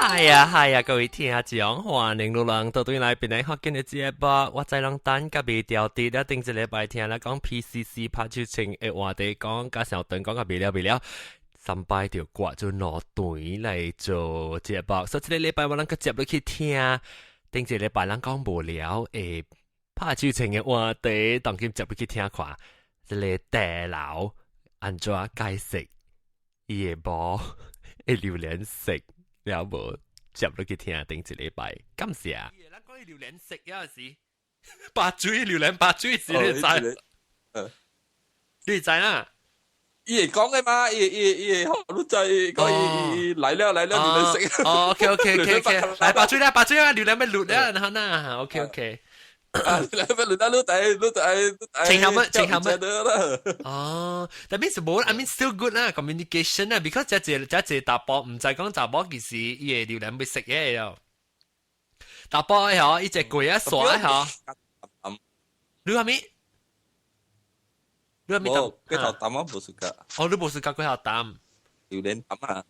係啊係啊，各位聽眾，歡迎路人到對來邊來學見的節目。我在人等甲未調啲，了頂一禮拜聽啦講 PCC 拍手槍的話題，講甲上頓講甲未了未了，三擺就掛咗兩段來做節目。所以這個禮拜我咱閣接落去聽，頂一個禮拜咱講無聊的拍手槍的話題，當今接落去聽看，這個地老按怎解釋伊的某會榴蓮食了無？接落去聽頂一禮拜，感謝。咱講伊榴蓮食有時，白水榴蓮白水是你知？你知啦？伊會講的嘛？伊伊伊會你知講伊伊來了來了榴蓮食。哦，OK OK OK OK，來白水啦，白水啊，榴蓮欲滷了，然後呢，OK OK。啊，榴蓮欲滷啦，你知你知你知。請下乜？請下乜？哦，但係是無，I mean still good 啦，communication 啦，because 這這這這查埔毋知講查某其實伊會榴蓮欲食的喲。查埔的嗬，伊隻櫃啊刷嗬。你話咩？你話咩？無，粿頭淡我無 suka。哦，你無 suka 粿頭淡。榴蓮淡啊。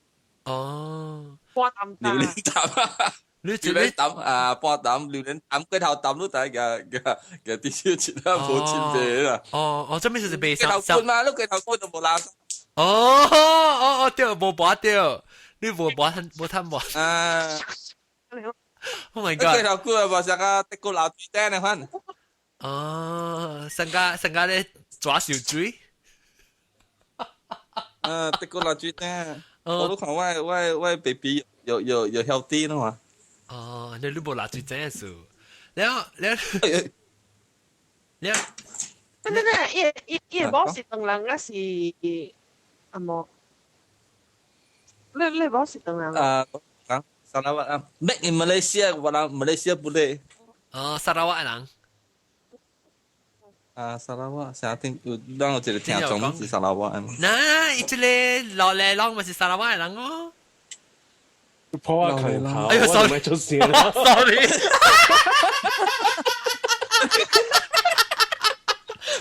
哦。半淡。榴蓮淡啊。你榴蓮淡啊，半淡榴蓮淡，粿頭淡，你大家個個啲少錢啦，無錢賣啦。哦哦，這咩是賣粿頭骨嘛，你粿頭骨都無垃圾。哦哦哦，對，無跋對，你無跋趁無趁無。啊。 Oh my god！粿頭骨啊，無像個德國老水頂的款。哦，上家上家咧抓小水。啊，德國老水頂。我都看我我我 baby 有有有 healthy 咯嘛。哦，你你無拿水井數，了了了。等等等，伊伊伊某是唐人還是阿無？你你某是唐人？啊，啊，砂拉越啊，Made in Malaysia，我人馬來西亞不咧。哦，砂拉越人。啊，砂拉越，成日聽有，咱有一個聽眾是砂拉越的。嗱，伊這個老來人嘛是砂拉越人哦。破啊佢頭，哎呦，sorry，出事啦，sorry。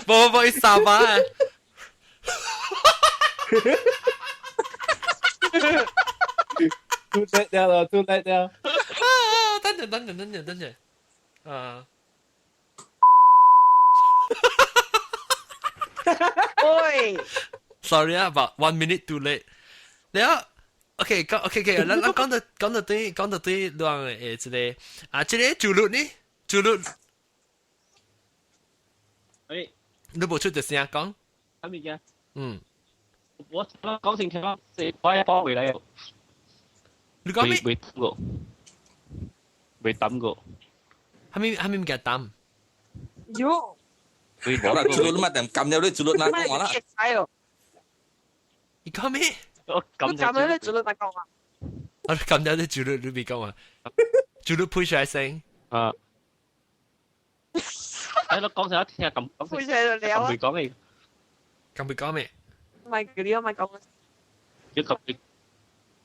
無無，伊沙巴。 too late 了啦，too late 了。啊，等陣等陣等陣等陣，啊。喂，sorry 啊，about 1 minute too late。了，OK，講 OK OK，咱咱講到講到對講到對，兩個這個啊，這個主律呢？主律，誒，你無出隻聲講？啥物件？嗯，我講清楚，四塊包回來。你講咩？未抌過，未抌過。蝦米蝦米物件抌？喲。冇啦，主律嘛，定撳入你主律嘛講話啦。你講咩？我撳撳入你主律嘛講話。我撳入你主律，你未講話。主律配出來聲。啊。哎，我講成一聽撳配出來就了啊。未講嘅。撳佢講咩？唔係叫你，唔係講。要撳佢，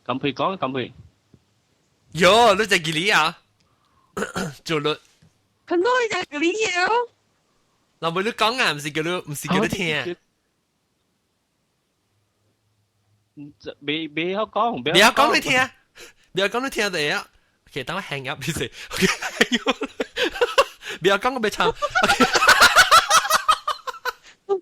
撳佢講，撳佢。喲，你隻吉利啊？主律。很多你隻吉利哦。嗱，咪你講啊，唔是叫你，唔是叫你聽。未未曉講，未曉講你聽，未曉講你聽就會啊。OK，等我 hang up 你先。OK，未曉講我欲唱。你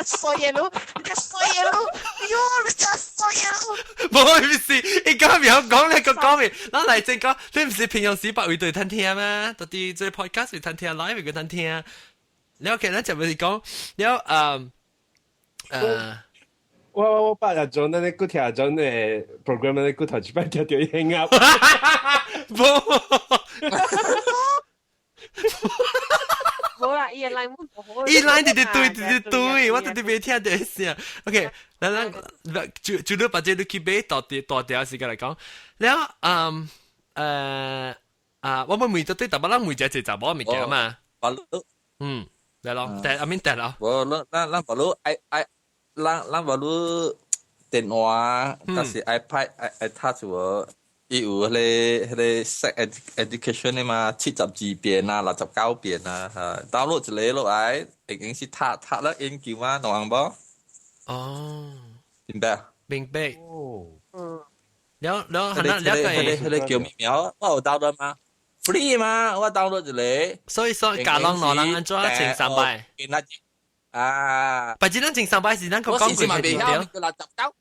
衰嘢咯，你衰嘢咯，喲，你真衰嘢咯。無，唔是，伊講未曉講，你個講未，咱來真講，你唔是平常時別位對聽聽咩？到底這 podcast 會聽聽，live 會聽聽。了 OK，咱就咪是講，了我我我捌日種，咱咧骨聽種的 program 咧骨頭一擺聽到伊 hang up。無。無啦，伊的 line 無好。伊 line 直直對直直對，我直直未聽到聲。OK，咱咱就就你把這你去買大條大條時間來講，了嗯啊，我們問到對，淡薄咱問一隻查某物件嘛。嗯，來咯，第阿面第咯。無，咱咱咱無你愛愛，咱咱無你電話，但是 iPad、i iTouch 無。伊有彼個彼個 sex education 的嘛，72遍啊，69遍啊，嚇，download 一個落來，會用是讀讀了研究啊，懂無？哦，明白？明白。哦，嗯。了了，係啦，了個，彼個叫咩名？我有 download 嗎？Free 嘛，我 download 一個。所以假攏兩人按怎穿三擺？啊！白只咱穿三擺是咱個講過嘛袂曉，叫69。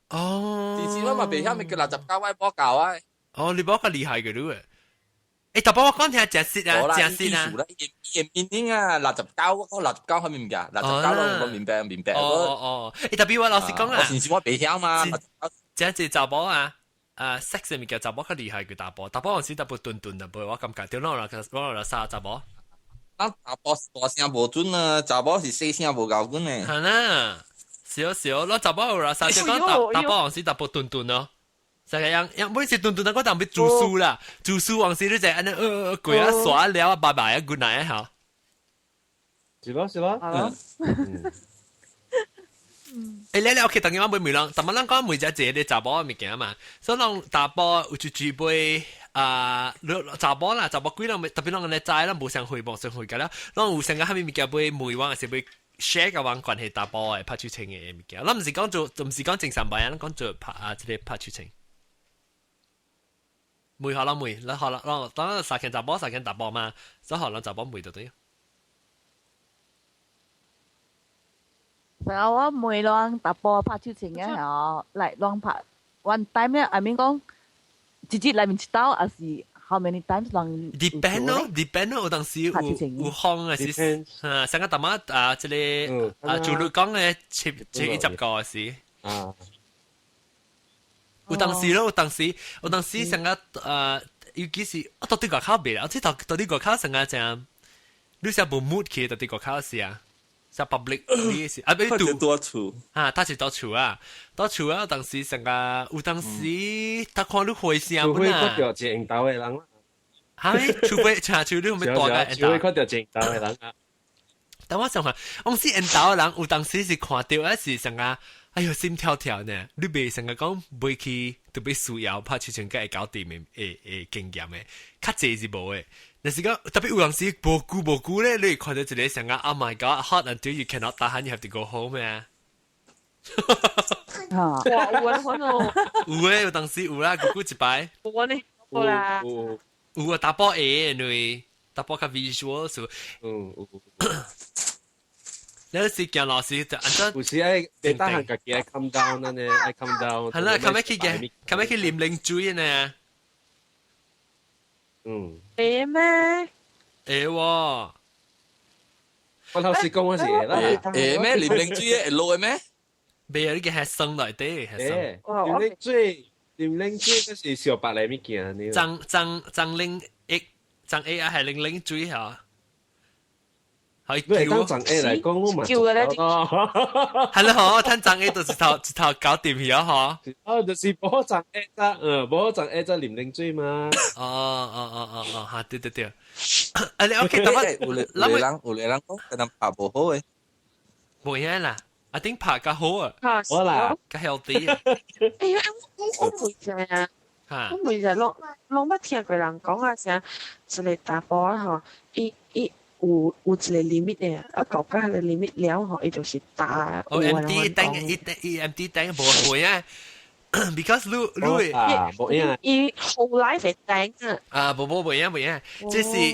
哦。之前我嘛袂曉，咪叫69，我無教啊。哦，你無較厲害個你誒。欸，特別我講聽真實啊，真實啊。伊伊meaning 啊，六十九，我講六十九係咪物件？六十九我明白明白。哦哦哦，欸，特別我老實講啊，我先是我袂曉嘛。真濟查某啊，啊，sex 嘅物件查某較厲害過查甫，查甫有時淡薄鈍鈍淡薄，我感覺對，咱有咱有啥查某？咱查甫大聲無準啊，查某是細聲無夠準的。係啦，少少，咱查某有啦，啥就講查查甫有時淡薄鈍鈍咯。就係樣樣，每次頓頓啊，我當欲自私啦，自私往時你就按呢過啊刷了啊，拜拜啊，good night 啊，嚇。是咯是咯。嗯。欸，你你 OK，當然我袂問人，但係咱講每隻一個查某物件嘛，所以咱查甫有一句輩啊，查某啦，查某幾人特別咱個知，咱無相會無相會個了，咱有上個蝦米物件欲問我，還是欲 share 甲阮關係查甫的拍手槍的物件，咱毋是講做，毋是講精神病啊，咱講做拍啊，這個拍手槍。問下咱問，咱好啦，咱當三件查某，三件查甫嘛，所以予咱查某問就對。然後我問攏查甫拍手槍嘅吼，來攏拍 one time 咧，I mean 講一日內面一刀，還是 how many times 攏？Depend 咯，depend 咯，有當時有有風還是啊，上個大媽啊，這個啊，主律講嘅七七一十個是。啊。有當時咯，有當時，有當時上個尤其是我到底外口袂啦，我這到底外口上個正，你是無 mood 去到底外口是啊？是 public 你是啊，欲住多厝啊，他是到厝啊，到厝啊，當時上個有當時他看你回聲除非看著一緣投的人啦，哈？除非除除你有咩大個除非看著一緣投的人啊。但我想看，往時緣投的人有當時是看著還是上個，哎喲心跳跳呢？你袂成個講袂去特別需要拍手槍，才會搞掂的的經驗的，較濟是無的。但是講特別有當時無久無久咧，你會看到一個成個 Oh my God，hot until you cannot tahan，you have to go home 咩？哇，有啊，可能有誒，有當時有啦，久久一擺。有呢，有啦。有啊，查埔會，因為查埔較 visual 所以。嗯有。你是行老師就按怎？有時愛會當家己愛 calm down 呢，愛 calm down。係啦，較欲去嘅，較欲去啉冷水呢。嗯。會咩？會喎。我頭先講我是會啦。會咩？啉冷水會落的咩？袂啊！你個係酸內底係酸。啉冷水，啉冷水嗰是小白來物件呢。張張張冷液，張液啊係啉冷水嚇。係你係當張 A 來講，我嘛叫嘅咧，係啦嗬，趁張 A 就是頭一頭搞掂去啊嗬。哦，就是無張 A 則，嗯，無張 A 則啉冷水嘛。哦哦哦哦哦，嚇對對對。啊你 OK，等我，有個人講，可能拍無好嘅。無影啦，阿頂拍較好啊。好啦，較 healthy 啊。哎呀，我袂知啊。我袂知，攏攏捌聽過人講啊，啥一個查埔啊吼，伊伊。有一個 limit 的，啊，到到彼個 limit 了吼，伊就是打。哦，MD 頂伊伊 MD 頂無會啊，because 你你會無影。伊後來會頂啊。啊，無無無影無影，這是你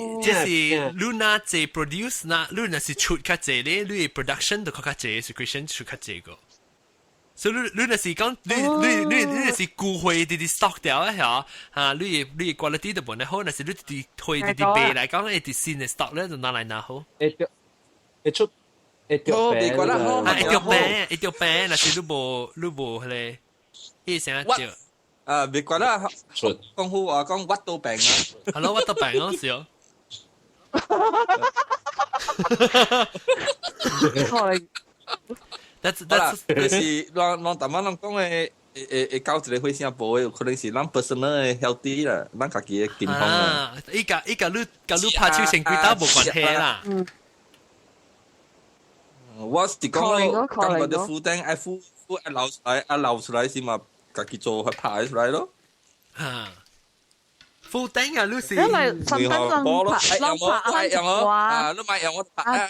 若濟 produce 若你若是出較濟咧，你 production 就較較濟，secretion 出較濟個。所以你你若是講你你你你若是舊貨直直 stock 掉啊嚇，嚇你你 quality 就無呢好，若是你直直推直直賣來講，會直新的 stock 咧就拿來拿好。會著會出會著病啊，會著病會著病，若是你無你無彼個，彼啥叫？啊，別管啦，講好話講屈到病啊。係咯，屈到病嗰時哦。That's 就是咱咱逐擺攏講的，會會會搞一個血聲無的，有可能是咱 personal 的 healthy 啦，咱家己的健康啊。伊共伊共你共你拍手槍幾刀無關係啦。我是講，感覺著負擔愛負負愛流出來，愛流出來是嘛，家己做拍出來咯。哈，負擔啊，你是。因為分分鐘拍，攏拍一寡。啊，你買用我拍啊。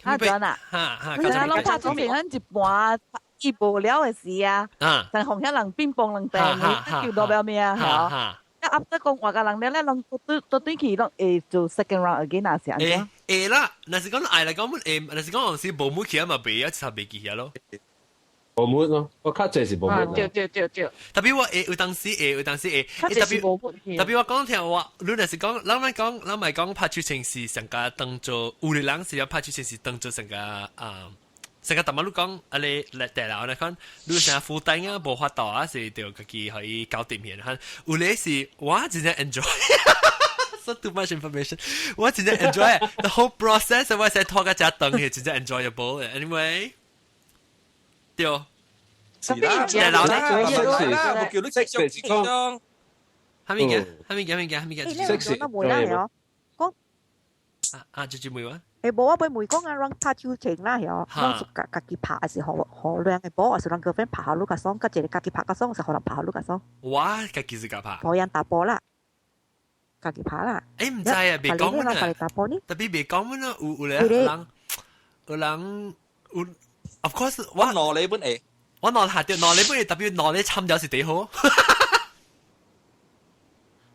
啊，陣啊，哈哈，攏拍總平一半，伊無聊的時啊，就紅遐人乒乓人病，叫多表咩啊？係啊。after 講話個人咧，咧，攏對對對去攏會做 second round again 啊，是按怎？會啦，若是講愛來講，會，若是講有時無 mood 起嘛，袂啊，就袂記起咯。無 mood 咯，我較濟是無 mood。對對對對。特別我會有當時會有當時會，特別無 mood。特別我講聽話，你若是講，咱咪講，咱咪講拍手槍是上加當做，有的人是要拍手槍是當做上加啊。成個淡仔你講，啊你來第樓來看，你成負擔啊，無法度啊，是著家己可以搞掂嘅。有咧是，我真正 enjoy。So too much information，我真正 enjoy the whole process，我使拖個只燈去，真正 enjoyable。Anyway，對。是啦，第樓咧，啦，無叫你食食講。哈物件？哈物件？哈物件？哈物件？食食。講。啊啊，就就問我。誒無我欲問講啊，阮拍手槍啦，嗬，阮是家家己拍，還是予予兩个某，還是阮 girlfriend 拍予你較爽？佮一个家己拍較爽，還是予人拍予你較爽？我家己是家拍。予人查埔啦，家己拍啦。誒毋知啊，袂講啊。特別袂講啊，有有咧人，有人有，of course 我兩禮本會，我兩下掉兩禮本會，特別兩禮參掉是第好。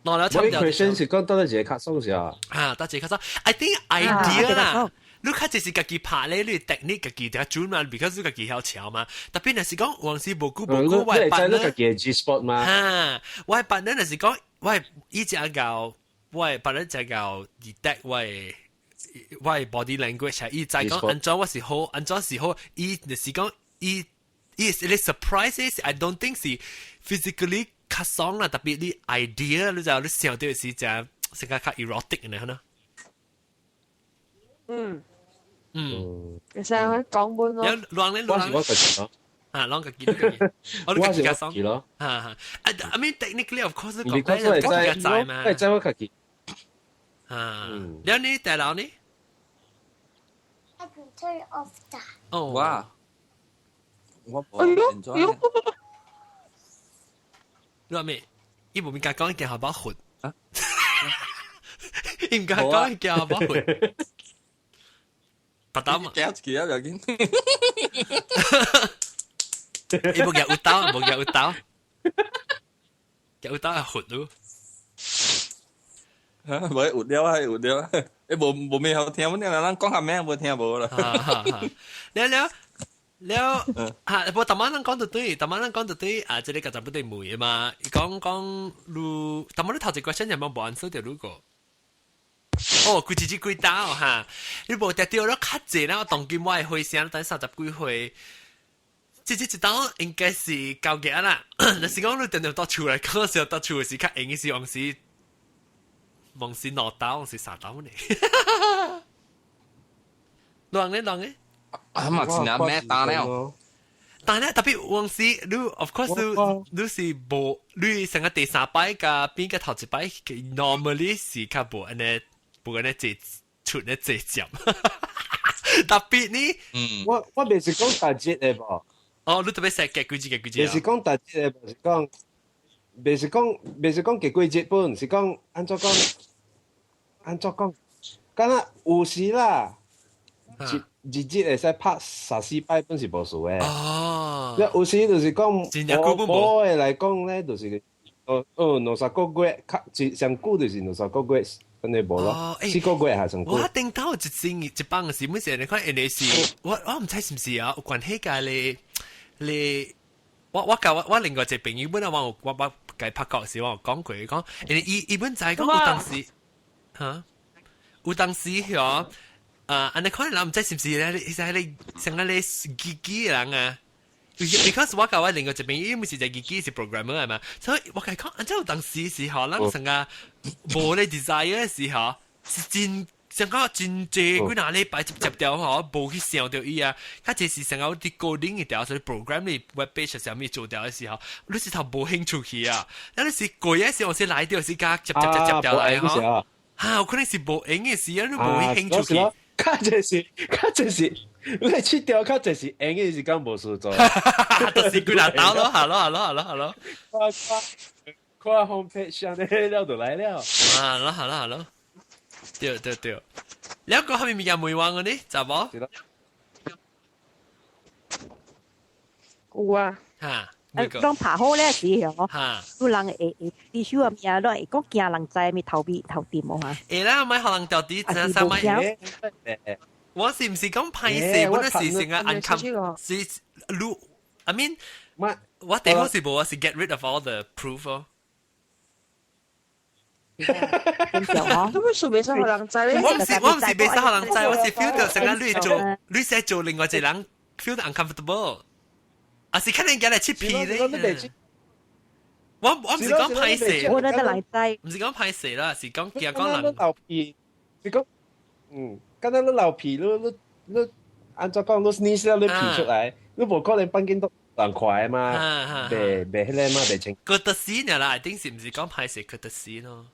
兩禮參掉。我 question 是講佗一个較爽是啊？啊，佗一个較爽。I think idea 啦。你較濟是家己拍咧，你 technique 家己較準嘛，because 你家己曉喬嘛。特別若是講往時無久無久，我的 partner 你家己的 G spot 嘛？哈，我的 partner 若是講，我伊只𠢕，我的 partner 只𠢕 detect 我的 body language，伊知講按怎我是好，按怎是好，伊就是講伊伊是咧 surprise，I don't think 是 physically 較爽啦，特別你 idea 你就你想到是只成個較 erotic 嘅呢？嗯。嗯，其實我講本咯。有亂咧，我是我家己咯。啊，啷個記得嘅？我都家己爽咯。哈哈，I mean technically of course 講緊係自己嘛。係知我家己。啊，了你大佬呢？ I can turn off 的。哦，哇！我哎呦哎呦！你話咩？伊無物件講一件好包混啊？伊毋敢講一件好包混。白刀嘛，夾一個啊，不要緊。伊無夾有刀，無夾有刀，夾有刀係混咯。嚇，無有料啊，有料啊！欸，無無咩好聽，阮兩人講下咩無聽無啦。了了了，嚇！無逐晚人講就對，逐晚人講就對，啊，這個個就不對問嘛。伊講講你，逐晚你頭一個 question 有冇無 answer 掉你個？哦，規一支幾刀哈！你無定著了較濟啦，我當今我的歲聲等三十幾歲，這這一刀應該是交額啦。若是講你定定到厝來講時候，到厝時較閒的時，往時往時兩刀，往時三刀呢。亂咧亂咧，啊嘛，真係咩單了？但係特別往時你 of course 你你是無你成個第三擺佮變個頭一擺，normally 是較無按呢。無按呢濟出呢濟接，特別呢，嗯，我我袂是講大節的無。哦，你特別識計幾節計幾節？袂是講大節的，是講，袂是講，袂是講計幾節本，是講按怎講，按怎講，敢若有時啦，一日日會使拍三四擺本是無事的。哦。有時就是講，我的來講咧，就是哦哦兩三個月，較上久就是兩三個月。真係無咯，四個月還上久。我頂頭一星一幫時，每時你看，因是我我毋知是毋是啊，有關係㗎你你我我佮我我另外一個朋友本來我我我共拍過時，我有講過講，因為伊伊本知講有當時嚇，有當時嗬，啊，按呢看人毋知是毋是咧，伊是彼個像彼個機機人啊。Because 我佮我另外一邊，伊毋是一個機是 programmer 嘛，所以我共伊講，按照有當時時候，咱成個無咧 desire 的時候，是真成個真濟幾若禮拜接接掉吼，無去想著伊啊。較濟是成個啲 coding 的條，所以 program 的 web page 啥物做掉的時候，你是頭無興趣去啊。那你是過的時候先來著是佮接接接接掉來吼。哈，有可能是無閒的時啊，你無興趣去。較濟是，較濟是。你去掉較濟是閒的時間無事做，就是幾若刀咯，好咯，好咯，好咯，好咯。看看看 home page 上咧了就來了。啊，好咯，好咯，對對對。兩個後面物件問我呢，知無？有啊。嚇，當拍好咧時候，有人會會必須啊物啊，攏會講驚人知咪頭尾頭掂無嚇。會啦，咪可能掉啲真係咪？我是唔是講歹勢？本來是成個 uncom 是你，I mean，我第好是無，我是 get rid of all the proof 咯。都會數袂使予人知咧。我唔是袂使予人知，我是 feel 到成個你做，你使做另外一個人 feel 到 uncomfortable。啊是肯定驚來切皮咧。我唔是講歹勢，我覺得人知，唔是講歹勢啦，是講驚講人流皮，是講敢若你流鼻，你按怎講，你 sneeze 了，你鼻出來，你無可能放緊都人看嘛，袂袂彼个嘛，袂清。 courtesy 呢啦，一定是唔是講歹勢 courtesy 咯？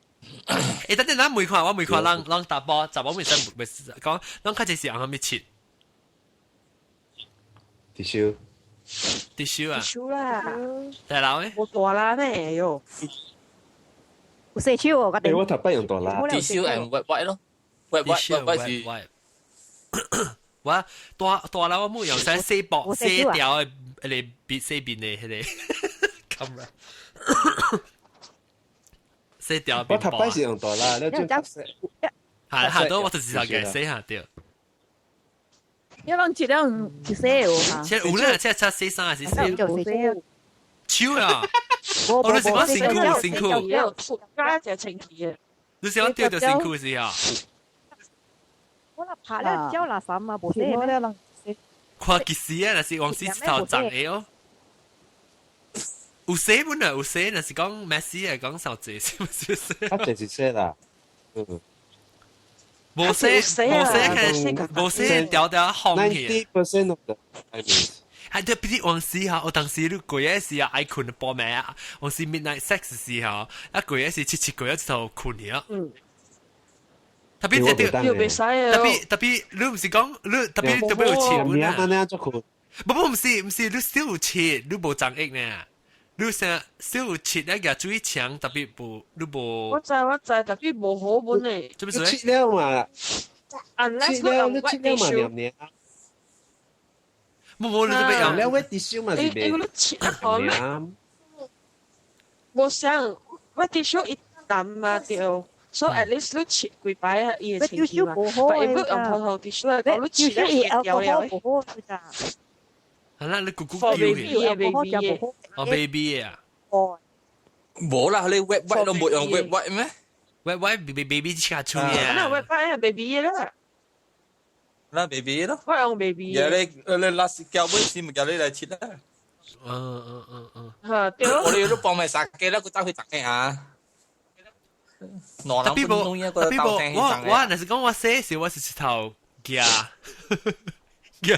等陣咱每看，我每看人人查埔，查埔未使未講，咱較濟是用啥物切？ Tissue。 Tissue 啊？Tissue 啦。大佬咧？無大啦咩喲？有洗手哦，我頭擺用大啦。 Tissue and wet wipe 咯，wet wipe wet wipe 是。我大大啦，我冇用使洗薄洗掉的，彼個別洗面的彼個 camera。洗掉。我頭擺是用大啦，你轉係係都我就是嘅洗下掉。一攏一兩一洗有哈。其實有啦，即係洗衫還是洗？手啊！我你是講身軀身軀。加一隻清氣嘅。你是講掉掉身軀是啊？我若拍了叫垃圾嘛，無洗咩？看幾時啊？若是往時頭髒的哦。有洗本啊，有洗，若是講 messy 啊，講受濟是唔是？較濟是洗啦。無洗無洗，無洗條條空去。 90% of the 係特別往時嚇，我當時你過夜時啊，愛睏半暝啊，往時 midnight sex 時候，啊過夜時七七過一頭睏去啊。特別這特別特別，你唔是講你特別特別有錢本啊？不不，唔是唔是，你少有錢，你無賺益呢。你成少有切那個水牆，特別無你無。我知我知，特別無好本嘞。做咩切了嘛？切了你切了嘛？黏黏。冇冇，你做咩用？了 wet tissue 嘛是袂。因為你切一個，無想 wet tissue 一啖嘛對。所以 at least 你切幾擺啊，伊會清氣嘛。但係如果用普通 tissue 來講，你切了會掉了。無好咋。係啦，你咕咕叫嘅。baby 嘅。哦，baby 啊。哦。冇啦，你 wet wipe 都冇用 wet wipe 咩？wet wipe baby baby 切出嘅。那 wet wipe 係 baby 嘅啦。那 baby 咯。我用 baby。有你你 last 叫尾時咪叫你來切啦。嚇對。我哋都幫埋殺雞啦，佢走去砸雞啊。特別無，特別無，我我若是講我洗時，我是一頭夾夾，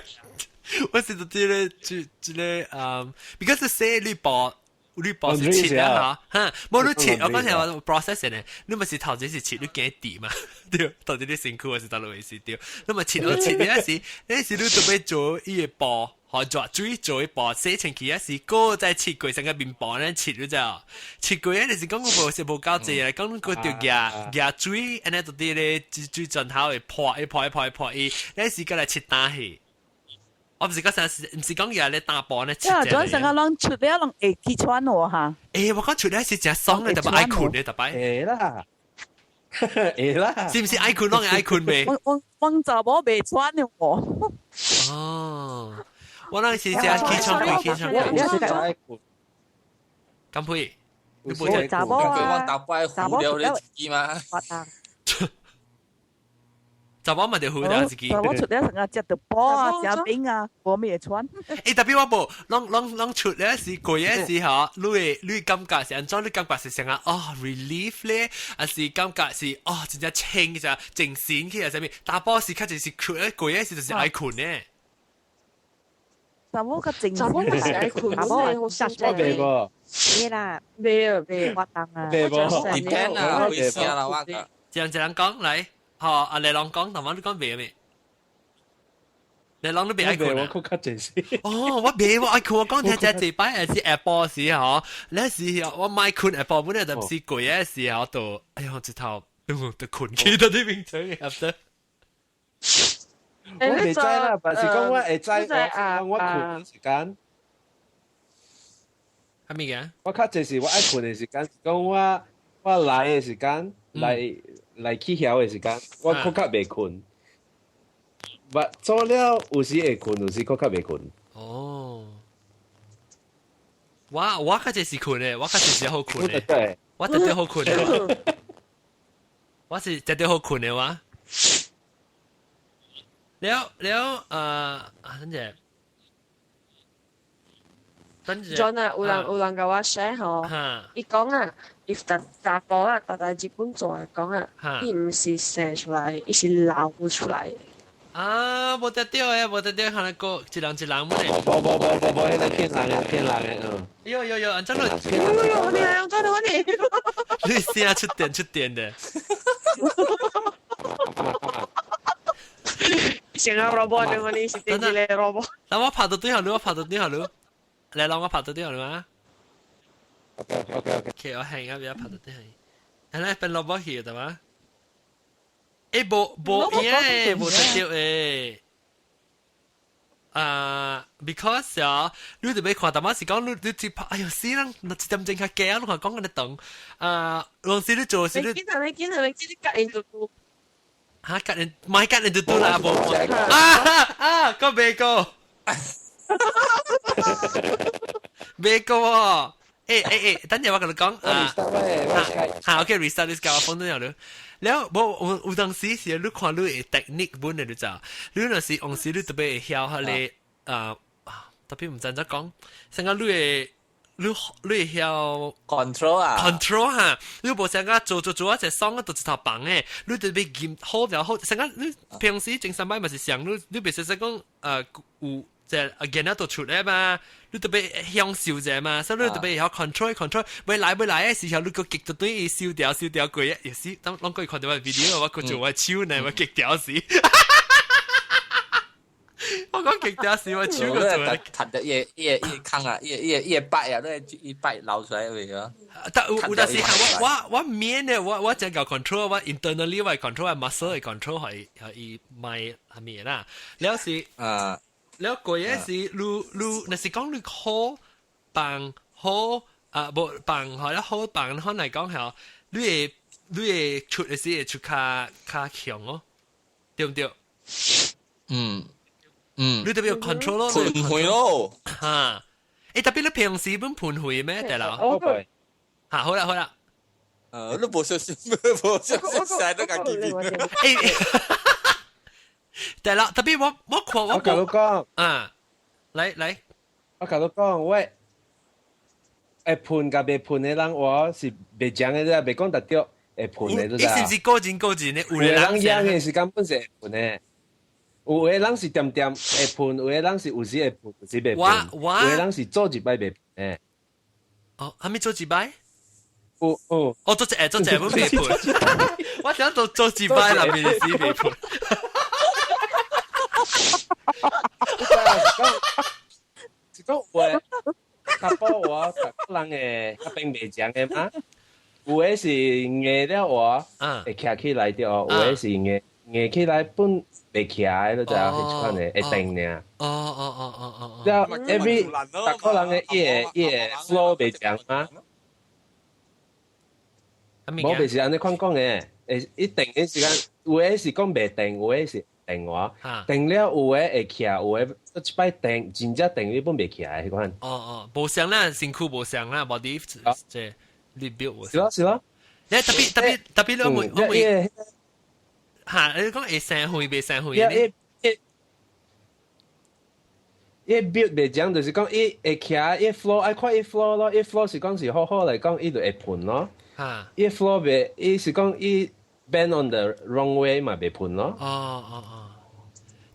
我是這個這這個because 洗你薄。你薄是切啊嚇，嚇，無你切，我講成話 process 呢，你咪是頭先是切，你驚滴嘛，對，到底你身軀還是倒落回事對，你咪切我切，你那時那時你準備做伊個薄。好做水做一薄洗清氣，還是閣再切過成個麵包呢切咗就切過咧，就是講我無是無夠濟啊，講閣著夾夾水，按呢就佇咧水轉頭會破一破一破一破伊，那時閣來切打去。我毋是講啥，毋是講夾咧打包咧切。啊，轉成個攏出了攏會起喘喎哈。欸，我講出來是誠爽的，特別愛睏的，特別。會啦，會啦。是毋是愛睏攏會愛睏未？我我我查某袂喘的喎。哦。我那是食起床氣，起床氣。干配，你無食查某啊？我打擺糊了你自己嘛？查某嘛就糊了自己。查某出了成日食著包啊，食餅啊，無咩會喘。欸，特別我無，攏攏攏出了時過夜時吼，你會你感覺是按怎？你感覺是啥啊？哦，relief 咧，還是感覺是哦，真正清一精神起來啥物？查埔是較就是睏，過夜時就是愛睏呢。查某較靜，查某嘛是愛睏，查某好少。我袂無。袂啦，袂啊袂，活動啊。袂無。 Depend 啊，會聲啦我。一人一人講來，好，阿麗朗講，頭先你講袂咩？麗朗你袂愛睏啊？我較濟時。哦，我袂，我愛睏。我講聽聽這擺還是下晡時吼，那時我莫睏下晡，本來就毋是過夜時候，就哎呦，一頭就睏去到呢邊床入得。我袂知啦，但是講我會知，我我睏時間。係咪嘅？我較濟是我愛睏的時間，講我來的時間，來去曉的時間，我較較袂睏。但做了有時會睏，有時較較袂睏。哦，我較濟是睏的，我較濟是好睏的。對，我絕對好睏的。我是絕對好睏的我。了了，等陣。等陣。 John 啊，有人共我 share 吼，伊講啊，伊逐查甫啊，逐逐日本做來講啊，伊毋是生出來，伊是流出來的。啊，無得對誒，無得對，可能個一人一人乜咧？無無無無無，彼個騙人的，騙人的，嗯。喲喲喲，按怎咯？喲喲，你來，怎咯你？你聲出電出電的。成個 robot 的，你是電子的 robot。那我拍到對下路，我拍到對下路。來，讓我拍到對下路啊。 OK OK OK。 OK，我行啊，不要拍到對下。來，變 robot 去對嗎？欸，無無耶，無得著誒。啊，because 啊，你特別看，淡仔是講你你拍，哎喲死人，一點鐘較加啊，你看講緊你長。啊，有時你做時你。你見係你見係你知你隔應嘟嘟。嚇，隔應，唔係隔應嘟嘟啦，無。啊啊，個未過。未過喎。欸，等陣我跟你講啊。嚇，OK restart 你教我放咗入嚟。了無有當時是你看你的 technique 本的你知，你若是往時你特別會曉彼个啊，特別毋知怎講，像講你會你會曉 control 啊，control 哈，你無像講做做做一隻爽啊，就一頭放的，你特別撳好了好，像講你平時前三擺嘛是想你你袂使講有。即係囡仔都出來嘛，你特別享受者嘛，所以你特別會曉 control control，未來未來的時候，你個極就對伊燒掉燒掉過，也是當攏可以看到我 video，我閣做我手呢，我極掉死。我講極掉死，我手個做。彈得伊伊伊空啊，伊伊伊擺啊，你伊擺流出來未啊？但有有陣時我免的，我真夠 control，我 internally 我 control，我 muscle control 係係伊賣係咩啦？了是啊。了過嘢是，你你若是講你好放好啊，無放好了好放，可能講係，你會出的時會出較較強哦，對毋對？嗯嗯，你特別有 control 咯，盤血咯，嚇！欸，特別你平時本盤血咩？大佬？嚇，好啦好啦，你無小心，無小心，曬得家己邊。欸。對啦，特別我看我我共你講啊，來來，我共你講，我會噴佮袂噴的人，我是袂講的啫，袂講得著會噴的，你知。是毋是個人個人的？有的人養的是根本是會噴的，有的人是恬恬會噴，有的人是有時會噴，有時袂噴。我有的人是做一擺袂噴的。哦，還沒做一擺？有有。哦，做一做一擺袂噴。我想做做一擺，那邊是袂噴。是講有的，查甫話，逐個人的較變袂講的嘛。有的是硬了話，會徛起來著；有的是硬硬起來本袂徛的，你知影？彼款的會定爾。哦哦哦哦哦。了，every 逐個人的伊的 flow 袂講嘛。無袂是按呢款講的，會一定的時間，有的是講袂定，有的是。定話，定了有的會徛，有的一擺定，真正定你本袂徛的彼款。哦哦，無相啦，身軀無相啦，body 這你表無。是咯是咯。你特別特別特別，我問我問，嚇你講會生血袂生血呢？伊表袂講，就是講伊會徛，伊 flow 愛看伊 flow 咯，伊 flow 是講是好好來講，伊就會噴咯。嚇！伊 flow 袂，伊是講伊。bend on the wrong way 嘛，袂噴咯。哦哦哦，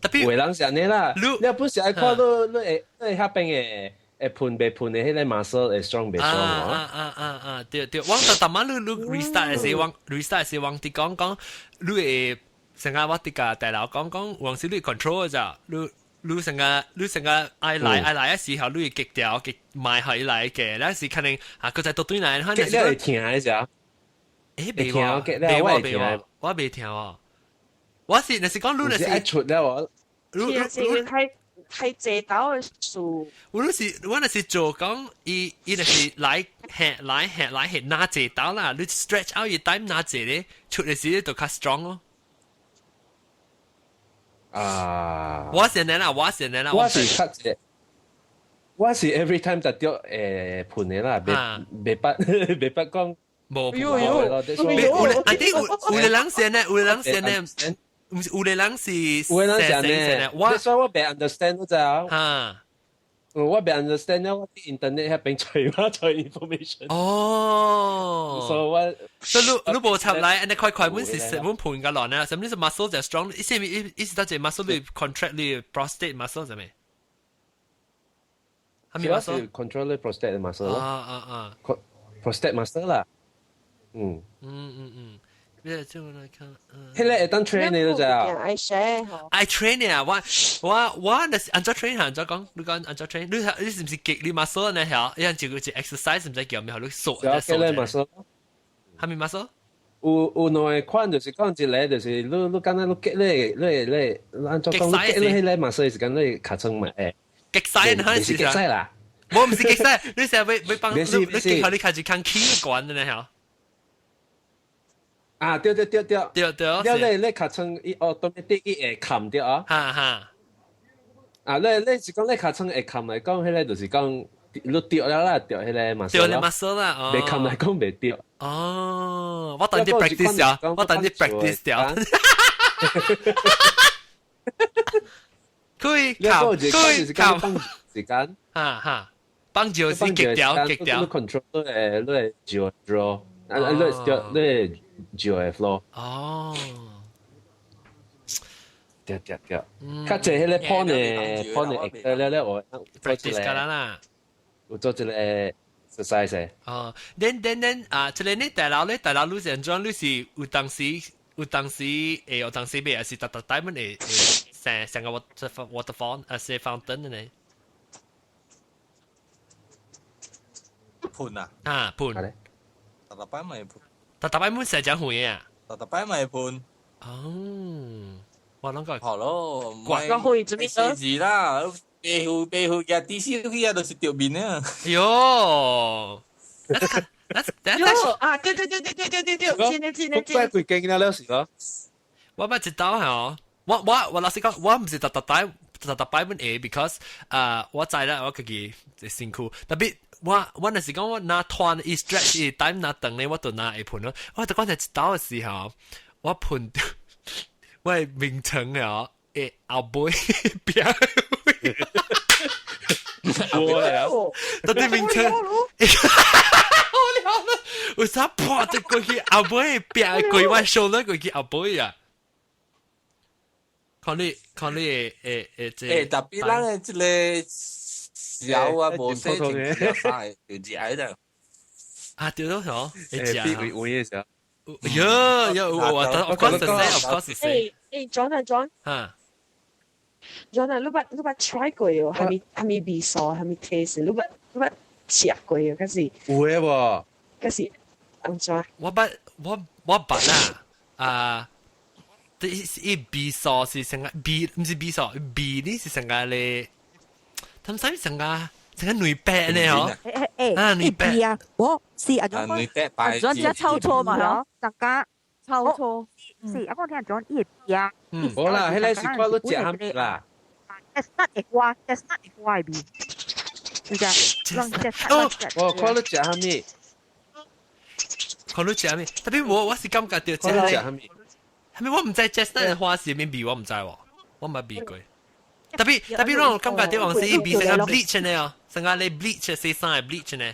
特別有的人是按呢啦，你本是愛看你你會你會遐邊的會噴袂噴的彼個 muscle 會 strong 袂 strong 啊啊啊啊！對對，我就逐擺你你 restart 的時，我 restart 時，我佇講講，你會成日我佇共大佬講講，往時你 control 咋，你你成日你成日愛來愛來的時候，你會極掉極賣起來嘅，那時可能啊，佢在倒轉來，可能是會疼的時候。欸，袂喎，袂喎，袂喎，我袂聽喎。我是，若是講你若是出了我，你你太濟刀的事。我都是我那是做講，伊伊就是來吃來吃來吃拿濟刀啦，你 stretch out 伊 time 拿濟咧，出嚟時就較 strong 咯。啊！我是呢啦，我是呢啦，我是較濟，我是 every time 就掉盤的啦，袂袂捌袂捌講。無，喲喲，有啊啲有有的人先呢，有的人先呢，唔是有的人是有的人先呢，我所以我袂 understand 你知啊？哈，我袂 understand 咧，我啲 internet 遐邊揣我揣 information。哦，所以我所以你你無插來，按呢快快，阮是阮盤個亂啊，啥物是 muscle 就 strong，意思意意思到這 muscle 你 contract 你 prostate muscle 啥物？係咪 muscle control 你 prostate muscle 啊啊啊，prostate muscle 啦。嗯嗯嗯嗯，咩這個來看？彼個會當 train 的都知啊。愛學吼。愛 train 啊！我我我那是按怎 train 按怎講？你講按怎 train？你你是毋是激你 muscle 呢？曉？伊按就個 exercise 毋知叫咩？你鎖就鎖。激你 muscle。係咪 muscle？有有兩個款，就是講一個，就是你你敢若你激你你你按怎講？你激你彼個 muscle 時間你尻川嘛會。激晒你是激晒啦。我毋是激晒，你成日會會幫你你激好你開始看起關的呢？曉？啊，對對對對，對對，了你你尻川伊 automatic 伊會冚著啊。哈哈。啊，你你是講你尻川會冚來講，彼個就是講你著了啦，著彼個 muscle 著你 muscle 啦，袂冚來講袂著。哦，我等你 practice 啊，我等你 practice 掉。可以冚，可以冚。時間。哈哈，幫住是極掉極掉。你 control 你你照 draw，啊你你照會 flow。哦。對對對，較濟彼個 porn 的 porn 的，了了我 practice 㗎啦啦，有做一個 exercise。哦，then then then 啊，這個你大佬咧，大佬你是按怎？你是有當時有當時會有當時未，還是逐逐擺阮會會成成個 water waterfall 啊，是 fountain 的呢？盤啊！啊盤，逐逐擺咪盤，逐逐擺阮成隻遠啊！逐逐擺咪盤。哦。我攏講好咯，我會做咩？四字啦，白虎白虎嘅 D C 去啊，就是掉面啊。喲，喲啊！對對對對對對對對，真的真的真的。怪幾間了是咯。我捌一道吼，我我我老實講，我毋是逐逐擺逐逐擺阮會，because 啊，我知啦，我家己辛苦，特別我我若是講我若團伊 stretch 伊 time 若長咧，我就若會噴咯。我就講一道的時候，我噴。我的眠床啊，會後尾變，我啊，到底眠床，好了了，為啥破這過去後尾變過我手咧過去後尾啊？看你看你會會會這，欸，特別咱的這個小啊，無洗淨只衫就食的。啊，對咯，嗬，會食。欸，有有的時候。有有我 of course of course 欸欸，John 啊 John，哈，John 啊，你捌你捌 try 過哦？係咪係咪味素？係咪 taste？你捌你捌食過哦？可是有的無？可是按怎？我捌我我捌啦，啊，伊味素是成個味，毋是味素，味呢是成個咧，他們啥物成個成個女白呢哦？欸啊，女白啊，我是啊，種啊，種只抽錯嘛嗬，大家抽錯，是啊，我聽講伊會啊，無啦，彼個是看你食啥物啦。 chestnut 會花，chestnut 會花的味，是只，哦，我看你食啥物，看你食啥物，特別我我是感覺到看你食啥物，係咪我毋知 chestnut 的花是啥物味，我毋知喎，我毋捌味過。特別特別我感覺到往時伊味成個 bleach 呢哦，成個咧 bleach 洗衫的 bleach 呢。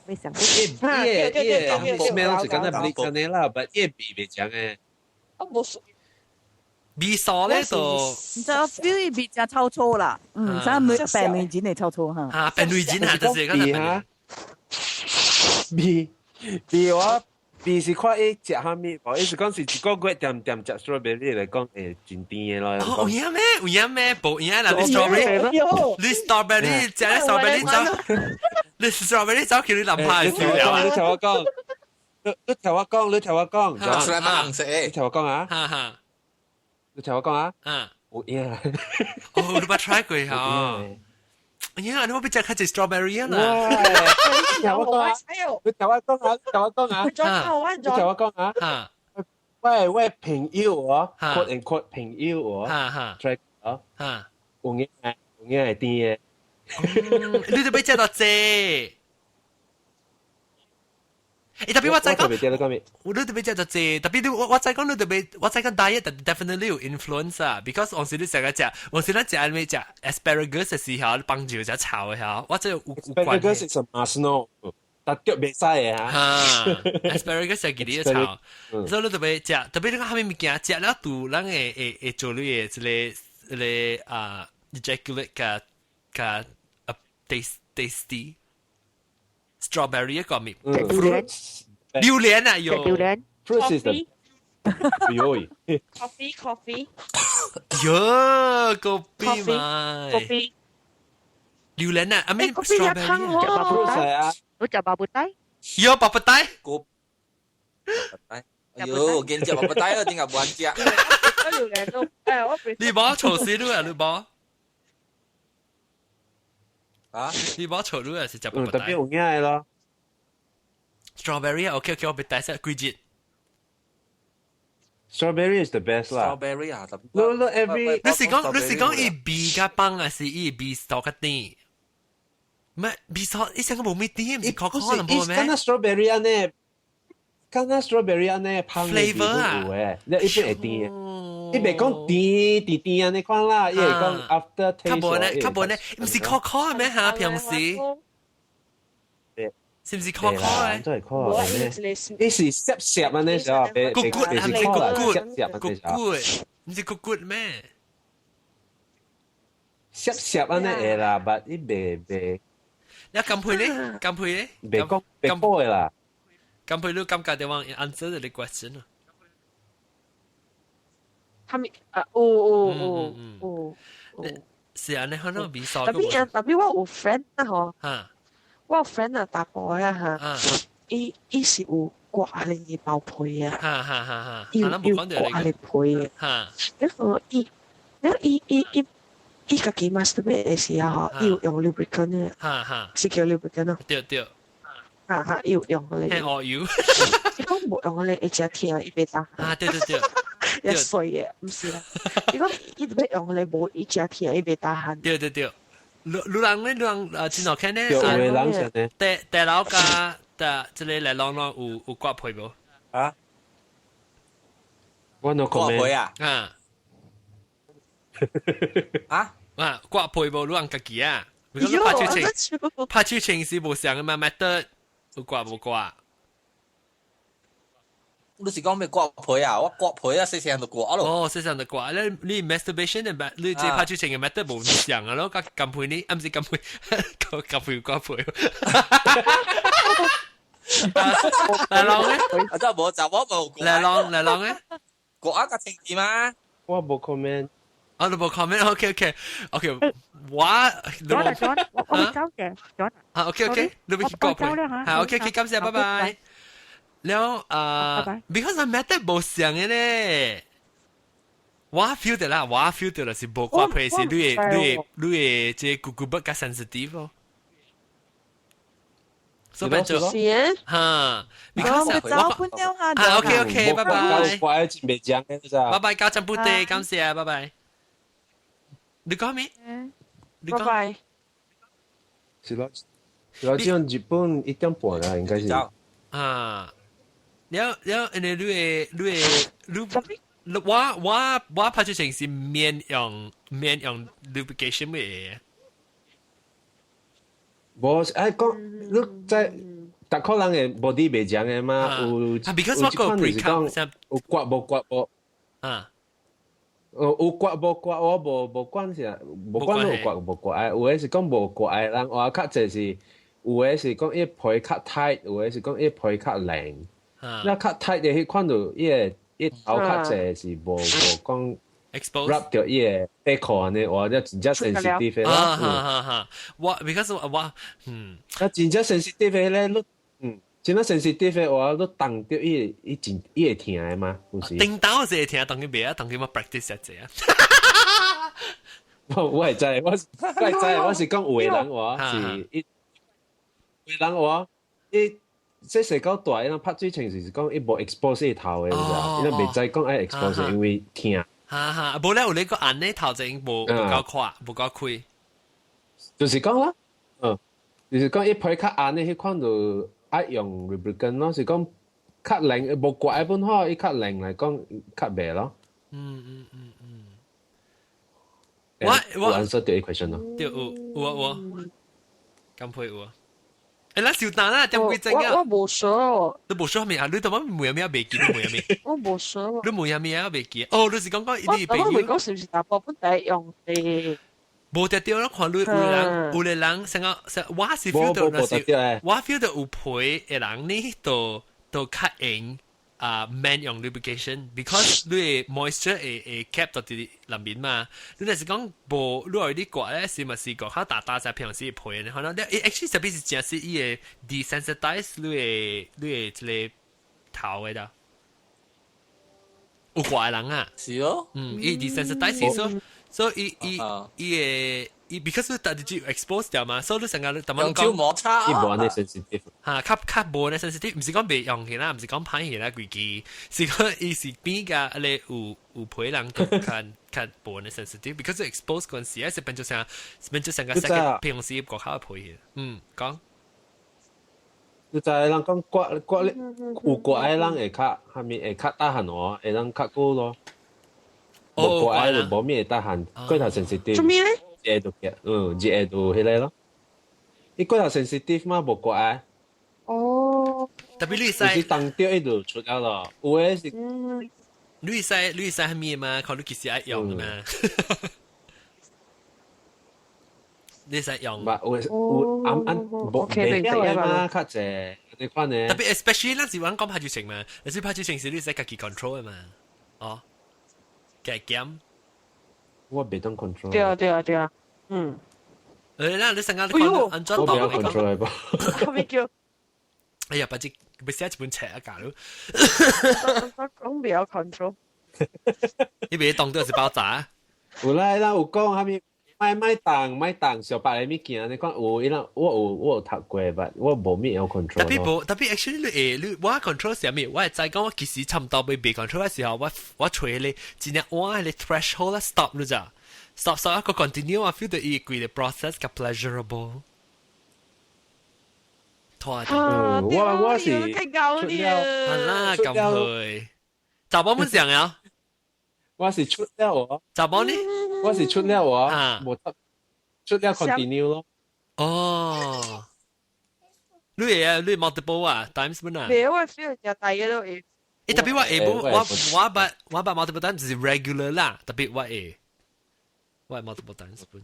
未想伊伊伊 smell 是敢若 bleach 呢啦，但伊味袂強的。啊，無味素咧就，唔知我 feel 伊味誠臭臭啦，嗯，啥女白女人會臭臭哈。啊，白女人啊，就是味哈。味味我味是看伊食啥物，無伊是講是一個月恬恬食 strawberry 來講會真甜的咯。哦，有影咩？有影咩？無影啦，你 strawberry，你 strawberry 食咧 strawberry 走，你 strawberry 走去你男朋友你聽我講，你你聽我講，你聽我講，出來紅色你聽我講啊，哈哈，你聽我講啊，啊，有影。哦，你捌 try 過嚇？呀，你冇俾食較濟 strawberry 啊啦？聽我講啊！你聽我講啊！聽我講啊！你聽我講啊！我朋友哦，quote and quote 朋友哦，try 哦，有影有影會甜的。你都欲食到濟。欸，特別我知講，我你特別食到濟，特別你我知講你特別，我知講 diet definitely 有 influence 啊，because 往時你成日食，往時咱食咩食 asparagus 嘅時候，幫住食炒嘅嚇，我這有有關。 asparagus 是 must know，但腳袂使嘅嚇。哈，asparagus 係幾啲炒，所以你特別食，特別你講蝦米物件食了肚，咱會會會做你嘅這個這個啊 ejaculate 較較啊 tasty。strawberry 一個咪榴蓮，榴蓮啊，有榴蓮，fruit is the coffee coffee，喲，咖啡嘛，咖啡，榴蓮啊，阿咩 strawberry，啊，我食巴布袋，喲，巴布袋，個哎喲，見食巴布袋啊，點解冇人食？榴蓮都，誒，我你冇錯死你啊，你冇。啊！你冇錯，你係食巴布袋。特別有影的咯。 Strawberry 啊，OK OK，我別帶晒幾節。 Strawberry is the best 啦。 Strawberry 啊，特別。你你 every 你是講伊味較放還是伊味素較甜？唔係味素，伊成個無咩甜，毋是可可能無咩？敢若 strawberry 按呢，敢若 strawberry 按呢， flavor 啊，有誒，你一般會甜。伊袂講甜甜甜按呢款啦，伊會講 after taste。較無呢，較無呢，毋是可可咩嚇？平時是毋是可可誒？真係可可呢？伊是澀澀按呢時候，骨骨係咪骨骨？澀骨骨，毋是骨骨咩？澀澀按呢會啦，但伊袂袂。你甘配咧？甘配咧？袂講袂苦的啦。甘配你感覺到往 answer the question 啊？係咪啊？有有有有有。是啊，你可能味素。特別特別我有 friend 啊嗬。我有 friend 啊，查埔啊嚇。伊伊是有割你包皮啊。哈哈哈哈。伊有割你皮嘅。然後伊，然後伊伊伊伊家己 masturbate 的時候嗬，伊有用 lubricant 嘅。是叫 lubricant 咯。對對。哈哈，伊有用嗰個。我有。伊講無用嗰個會誠疼，伊袂當。啊，對對對。一衰嘅，毋是啦。伊講伊特別用嗰個無，伊誠疼，伊袂當喊。對對對。你你人咧，你人啊，真好看咧。有的人是呢。第第老家的這個來啷啷有有割皮無？啊？我 no 割皮啊？啊。啊？啊，割皮無？你人家己啊？你拍手槍，拍手槍是無相的嘛？method 有割無割？你是講咩割皮啊？我割皮啊，細細就割咯。哦，細細就割。你你 masturbation 的你這拍手槍的 method 無相啊咯？佮甘配你，啊毋是甘配，甘配割皮。來啷咧？啊，真係無就我無。來啷來啷咧？割啊，較清啲嗎？我無 comment。啊，你無 comment？OK OK OK，我咗咗，我我走嘅，咗。啊，OK OK，你欲去割皮。好，OK OK，感謝，拜拜。了啊，because 我 method 無相的咧，我 feel 到啦，我 feel 到啦是無割皮是你的你的你的這個骨骨較 sensitive 咯。所以變做是啊，哈，because 我走半了下。啊，OK OK，拜拜。我愛真袂講嘅咋。拜拜，交占布地，感謝，拜拜。你講咩？你講。拜拜。是咯，是咯，這種日本1點半啦，應該是。啊。了了，因為你會你會你我我我拍出成是免用免用 lubrication 嘅。無，哎講你在，逐個人的 body 袂同的嘛，有啊，because 我個 pre-cum 有割無割無啊，有割無割我無無管是，無管有割無割愛，有的是講無割的人，我較濟是，有的是講伊皮較 tight，有的是講伊皮較軟。那較 tight 的彼款就伊個伊頭較濟是無無講 expose rub 著伊個底褲按呢，哇！這真正 sensitive 啦。啊哈哈哈！我 because 我嗯，啊真正 sensitive 咧，你真正 sensitive 的話，你動著伊伊真伊會疼的嘛，有時。叮當是會疼，當佢袂啊，當佢嘛 practice 一下。我係知，我係知，我是講有的人話是伊，有的人話伊細細到大，伊人拍水槍就是講伊無 expose 伊頭的，你知？伊人袂知講愛 expose，因為疼。哈哈，無咧有你個按呢頭前無無夠闊，無夠開。就是講啦，就是講伊皮較按的彼款就愛用 lubricant 咯，是講較冷無刮的本好，伊較冷來講較袂咯。我有 answer 到 question 咯。對，有有啊有，咁配有啊。欸，咱小蛋啦，點幾鐘啊？我無說。你無說咩啊？你頭先問咩未記？你問咩？我無說。你問咩啊？未記？哦，你是講講你朋友。我我講是毋是查埔本來用的？無得對，我看你有人有個人，成個成我是 feel 到那是，我 feel 到有皮的人呢，都都較用啊，免用 lubrication，because 你的 moisture 會會 keep 到佇內面嘛。你若是講無，你愛你刮咧，是咪是講較大大只平時皮呢？可能你 actually 特別是真是伊會 desensitize 你的這個頭的啦。有刮的人啊，是哦，伊 desensitize 所所以伊伊伊會伊 because 你逐日 expose 掉嘛，所以你成日逐用手摩擦，伊無按呢 sensitive，嚇，較較無呢 sensitive，毋是講袂用起啦，毋是講歹起啦，規支，是講伊是變甲你有有皮人較較無呢 sensitive，because expose 嗰陣時，是變做成變做成個 second 平時國較皮講。你知人講刮刮咧，有刮的人會較蝦米會較大汗哦，會當較久咯。無刮的就無咩會大汗，過頭 sensitive。做咩咧？熱就熱就彼個咯。伊過頭 sensitive 嘛，無刮的。哦。特別你使。有時當掉伊就出了咯，有的是。你使蝦米嘛？看你幾時愛用嘛？你使用。唔有有按按無袂曉的嘛，較濟你看呢。特別 especially 咱是講講拍球情嘛，你是拍球情是你使家己 control 的嘛？哦，加減。我袂當 control。對啊對啊對啊，嗯。誒，咱你成日你看按怎當？我袂曉 control 的噃。後面叫。哎呀，把這欲寫一本冊啊，假如。我講袂曉 control。你袂當做是爆炸？有啦，咱有講啥物？莫莫動莫動，小白的物件，你看有伊人，我有讀過，但我無咩會 control。特別無，特別 actually 你會你我 control 是啥物？我會知講我其實差毋多欲袂 control 的時候，我揣咧真正我彼個 threshold 啦 stop 你知？stop stop 一個 continue 我 feel 到伊規個 process 較 pleasurable。拖啊！我是出了，係啦，咁去。查某本上啊？我是出了我。查某呢？我是出了我，無得出了 continue 咯。哦，你會啊？你 multiple 啊？times 本啊？沒，我 feel 就大家都會。欸，特別我會，我捌 multiple times 是 regular 啦，特別我會，我 multiple times 本。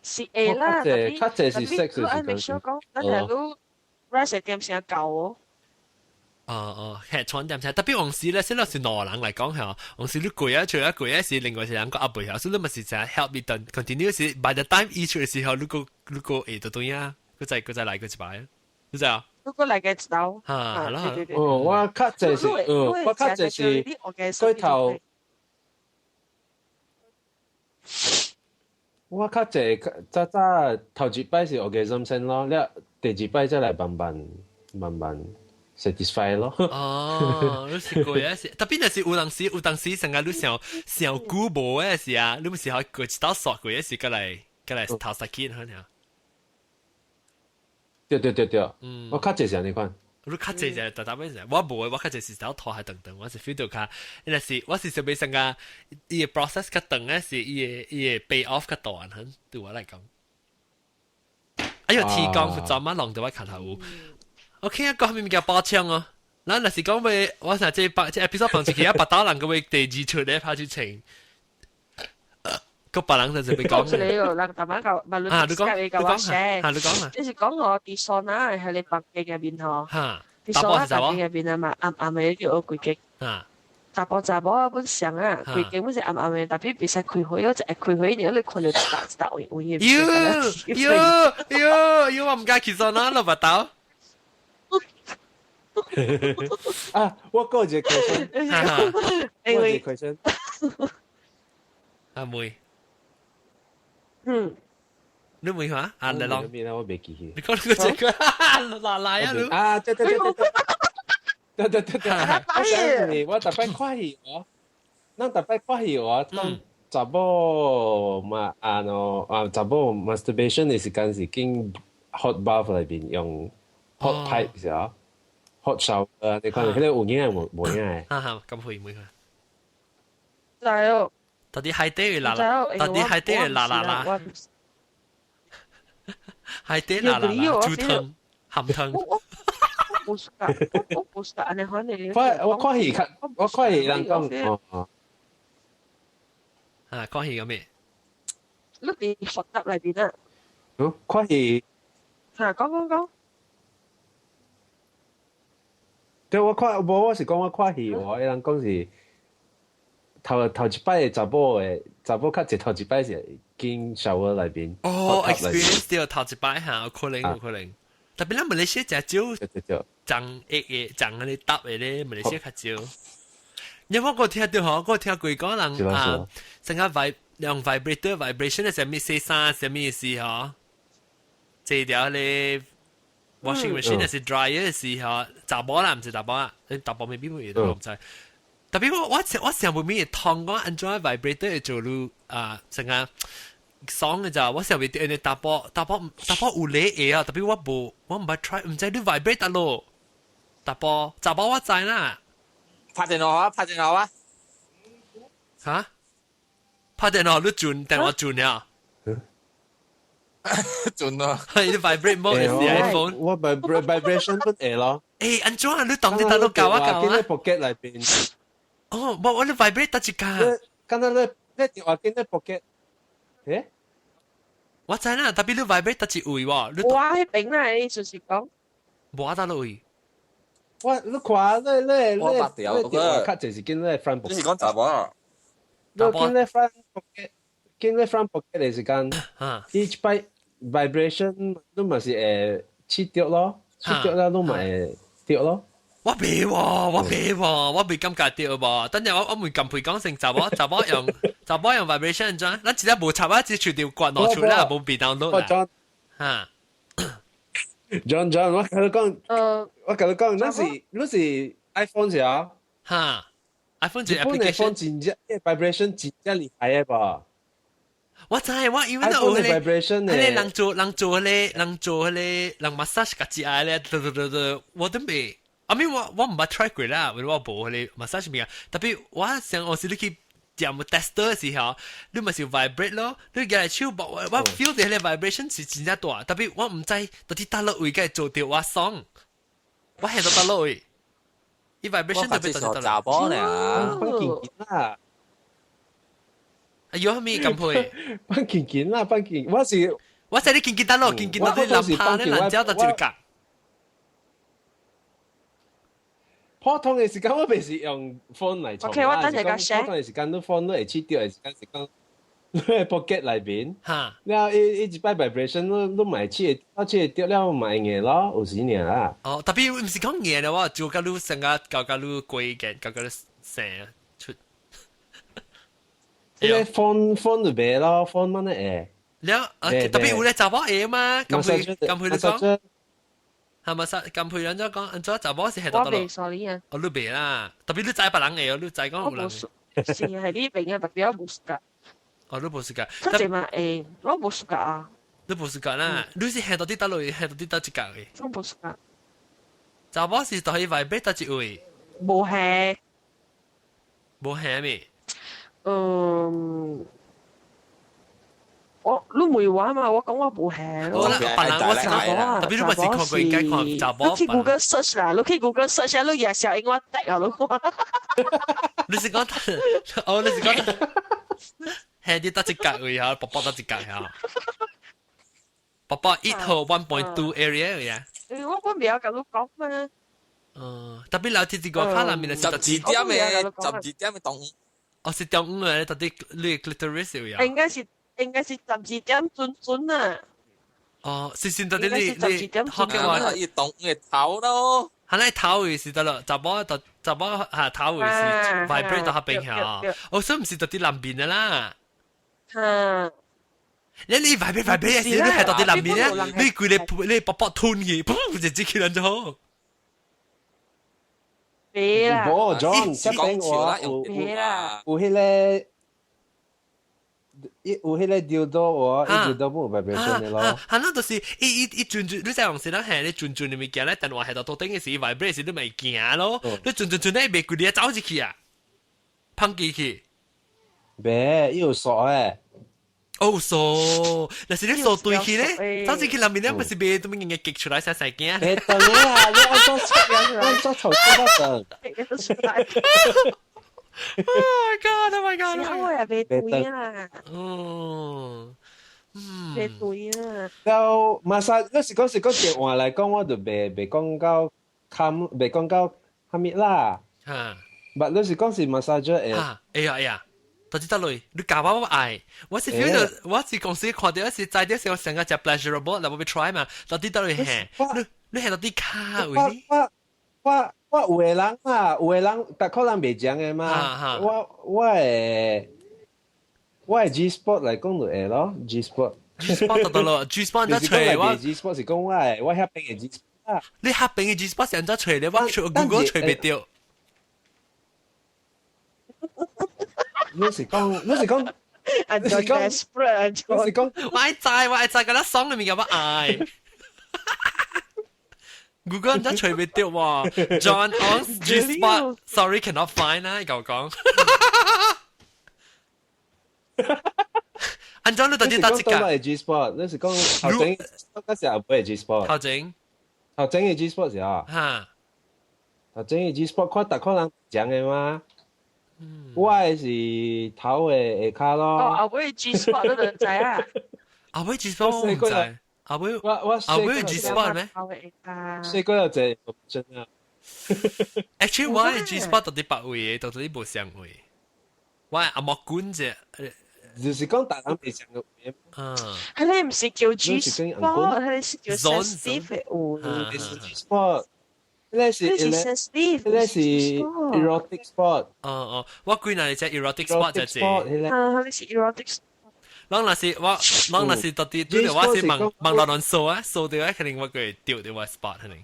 是會啦，特別較濟是 sex 你愛 make sure 講，咱係你 rest 點先夠哦。哦哦，係穿點聲，特別往時咧，先落是兩人來講嚇，往時你攰啊，除啊攰啊，是另外一個人個阿背嚇，所以你咪是成 help 你等 continue 是 by the time 伊出的時候，你個你個會到對啊，佢再來過一擺，你知啊？如果來個一道，嚇，係啦。哦，我較濟是，我較濟是過頭，我較濟早早頭一擺是 orgasm 先咯，了第二擺再來慢慢慢慢。satisfy 咯。哦，你是過啊是，特別若是有當時有當時成日你想想久無的時啊，你毋是可過一道煞過的時，過來過來頭殺去可能。對對對對，我較濟是按呢款。你較濟就特特別是，我無的，我較濟是走拖下長長，我是 feel 到較，若是我是想欲成個伊的 process 較長的是伊的伊的 pay off 較大很，對我來講。哎喲，天光昨晚弄到我跤頭有。OK 啊，講啥物件包槍哦？咱若是講欲，我想這百這 episode 放出去啊，別島人閣欲第二出咧拍出情，個別人就欲講。這個人逐擺個，啊，你講，你講啊，你講啊。就是講我佇桑拿係你房間入面吼，佇桑拿房間入面啊嘛，暗暗的就學規間。查埔查某啊本上啊，規間本是暗暗的，特別袂使開火，一開火，然後你看到一搭一搭位位的。喲喲喲喲，我毋敢去桑拿落腹兜。啊！我閣有一個 question，我有一個 question。阿妹，嗯。你問下啊，嚟咯。邊啊？我未記起。你講呢個這個，嗱來啊你。啊，對對對對對對對對。我想你，我特別看戲我，咱特別看戲我講查某嘛，啊喏啊查某 masturbation 的時間是經 hot bath 裏邊用 hot pipe 是啊，hot shower 啊，你看彼个有影無無影的？哈哈，咁會唔會啊？知哦。到底海底啦啦，到底海底啦啦啦。海底啦啦啦，煮湯、鹹湯。我我冇㗎，我冇㗎，按呢款的。我看戲較，我看戲人講哦。啊，看戲有咩？你佇學習內邊啊？哦，看戲。嚇，講講講。對，我看無，我是講我看戲，我伊人講是頭頭一擺的查某的，查某較濟頭一擺是經 shower 內邊。哦，experience 著頭一擺嚇，有可能有可能。特別咱馬來西亞食少，長一個長嗰啲搭的咧，馬來西亞較少。因為我聽到嗬，我聽過講人啊，成個 vib 用 vibrator vibration 係啥物洗衫，啥物事嗬？這條咧 washing machine 還是 dryer 是嗬？查某啦，毋是查某啊，查某未必會我毋知。特別我我我想袂明痛講按怎 vibrator 會做你啊，成個爽嘅咋？我想袂到，因為查埔查埔查埔有咧會啊，特別我無我毋捌 try，毋知你 vibrate 得咯。查埔查埔我知啦。拍電話啊！拍電話啊！嚇？拍電話你轉電話轉呀？轉啊！係你 vibrate mode 是 iPhone。我 vibration 不會咯。誒，按怎啊？你當啲大佬教我教啊？喺 pocket 內邊。哦，無我你 vibrate 得一間。剛才你你電話見你 pocket，誒？我知啦，特別你 vibrate 得一位喎。我喺邊啦，你就是講。無得落位。我你看你你你我捌掉你電話卡就是見你 front 你是講查某？你見你 front pocket，見你 front pocket 的時間，伊一擺 vibration 你嘛是會試著咯，試著了你嘛會著咯。我未喎，我未喎，我未感覺到噃。等陣我我唔撳陪講成查某查某用查某用 vibration 怎？咱直接無插啊，只除掉關落出啦，無被 download 啦。嚇！John John，我共你講，我共你講，那是你是 iPhone 是啊？嚇！iPhone 就 application 真正 vibration 真正厲害的吧？我知，我因為有彼個 vibration 彼個人做人做彼个人做彼个人 massage 家己愛咧，對對對對，我都未。I mean 我我毋捌 try 過啦，因為我無彼个 massage 物件。特別我想我是你去掂 tester 時候，你咪是 vibrate 咯，你舉來手，我我 feel 到彼个 vibration 是真正大，特別我毋知到底佗落位會做著我爽，我係到佗落位，伊 vibration 特別特別查某呢？放緊緊啦！哎呦，咩咁配？放緊緊啦，放緊，我是我知你緊緊得咯，緊緊到你男拍你男椒到一個。普通的時間我袂是用 phone 來創 OK，我等陣甲普通的時間你 phone 你會試著的時間是講你喺 pocket 內面，哈，了後伊伊一擺 vibration 你你嘛會試會試會著了嘛會硬咯，有時爾啦。哦，特別毋是講硬的喎，就甲你成個搞甲你規件，搞甲你聲出。這個 phone phone 就袂咯，phone 乜會。了，特別有咧查某會嘛，咁配咁配你講。係咪實咁配人咗講，按怎查某是係我未 sorry 啊。哦，你未啦，特別你知別人會哦，你知講有人。是係呢邊啊，特別我無熟㗎。哦，你無熟㗎。真濟嘛會，我無熟㗎啊。你無熟㗎啦，你是係到底佗落，係到底佗一格嘅。我無熟㗎。查某是到去 vibrate 佗一位。無係。無係咩？嗯。我你問我嘛，我講我無係咯。我啦，別人我是特別你嘛是看過應該看查某。你去 Google search 啦，你去 Google search 啊，你也小英我得啊，你看。你是講，哦，你是講，係你佗一格位嚇，寶寶佗一格嚇。寶寶1號 1.2 area 呀。我我未有共你講嘛。嗯，特別樓鐵一個卡內面係12點嘅，12點嘅中午。哦，是中午嘅，特別你 clitoris 呀。應該是。應該是12點準準啊！哦，是是到底你你學嘅話，伊動嘅頭咯，係咧頭位是得咯，查某就查某嚇頭位是 vibrate 到下邊嚇，哦，所以毋是到底南邊的啦。嚇！你 vibrate vibrate 時，你係到啲南面咧，你規你你卜卜吞去，噗就接起來就好。別啦，無 John，這邊我有有迄個。有迄個丟到我，一直都冇 vibration 的咯。係咯，就是伊伊伊轉轉，你知用時咱係你轉轉的物件咧，電話係到頭頂嘅時，vibrate 時你咪行咯。你轉轉轉咧，袂規日走入去啊，碰機去。袂，伊有鎖誒。哦，鎖，若是你鎖對去咧，走入去內面咧，不是袂都物嘢激出來，使使驚。別等啊！你按做按做頭先得等。 Oh my god! Oh my god! 我也袂對啊。哦，嗯，袂對啊。就馬薩，你是講是講電話來講，我就袂袂講到冚，袂講到蝦米啦。嚇！但你是講是 massager 會。啊，哎呀哎呀，到底得類，你教我我愛，我是 feel 到，我是公司看到是在啲時候成個隻 pleasurable，嗱我俾 try 嘛，到底得類係，你你係到底卡位？我我。我有的人啊，有的人，但可能袂講的嘛。我我會我的 G spot 來講就會咯，G spot。 G spot 就得咯，G spot 怎揣我？G spot 是講我的，我遐邊的 G spot。你遐邊的 G spot 是按怎揣咧？我 Google 揣袂著。你是講，你是講，你是講，你是講，我愛知，我愛知，佮咱爽的物件我愛。Google 唔知揣袂著喎，John Ong's G spot，sorry cannot find 啦，伊共我講。按怎你到底搭一個？G spot，你是講頭前，嗰時候唔係 G spot。頭前，頭前嘅 G spot 是啊。哈。頭前嘅 G spot 看逐個人講嘅嘛。我的是頭的下跤咯。哦，後尾 G spot 你就知啊。後尾 G spot 我唔知。後尾我我後尾有 G spot 咩？細個有隻真啊。 Actually，我的 G spot 到底別位的，到底無相位。我係阿莫管啫。就是講大人袂相個位。嗯。佢哋唔是叫 G spot，佢哋是叫 sensitive 的位。是 G spot。那是 sensitive，那是 erotic spot。哦哦，我幾若係隻 erotic spot 就係。啊，佢是 erotic。攏若是我，攏若是到底對我是問問落亂掃啊，掃到啊，肯定我會掉到我 spot 肯定。